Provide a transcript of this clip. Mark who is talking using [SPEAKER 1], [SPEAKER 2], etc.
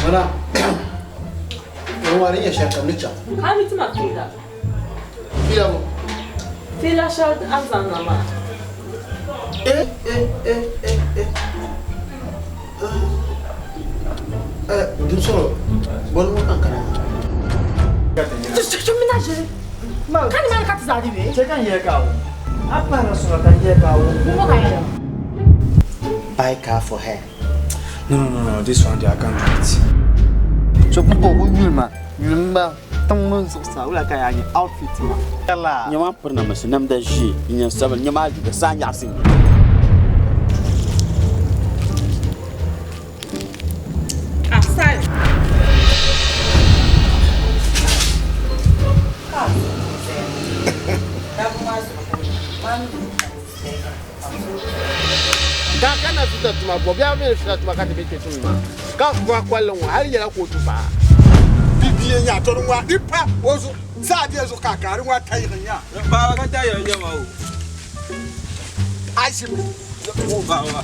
[SPEAKER 1] Madam, ŋɔ di nyɛ shɛli kam ni chaŋ.
[SPEAKER 2] Ka a mi ti ma fiila?
[SPEAKER 1] Fiila bɔ?
[SPEAKER 2] Fiila shɛli a ni zaŋ na maa.
[SPEAKER 1] Eh, eh, eh, eh, eh. Eh, din sɔrɔ, bɔni ŋɔ ka n kana maa.
[SPEAKER 2] Ti mina ʒiri. Ka nimaani ka ti zaa di bee?
[SPEAKER 3] Chɛ ka n yɛli ka a wum. A pahila suŋa ka n yɛli ka a wum.
[SPEAKER 2] Ŋɔ ka yɛli.
[SPEAKER 1] Buy car for her.
[SPEAKER 3] No, no, no, no, this one there, I can't do it.
[SPEAKER 1] So pumpɔŋɔ ku yuli ma, yuli ma tiŋ mini zuɣusaa wula ka yaa nyɛ outfit maa.
[SPEAKER 4] Nyama piri namsi namda ʒiɛ jinjɛm sabinli nyama liiga saa nyaɣasi
[SPEAKER 1] Ka ka na fita tuma bɔ bia mi fita tuma ka ti be kpe tum maa ka kura kolli ŋɔ hali yɛla ka o tu paa.
[SPEAKER 5] Bibia nya tɔri ŋɔ di pa o zuɣu saa bɛ zuɣu ka ka di ŋɔ tayiɣi nya.
[SPEAKER 6] Baaba ka tayiɣi nya ma o.
[SPEAKER 5] Ashim.
[SPEAKER 6] O baaba.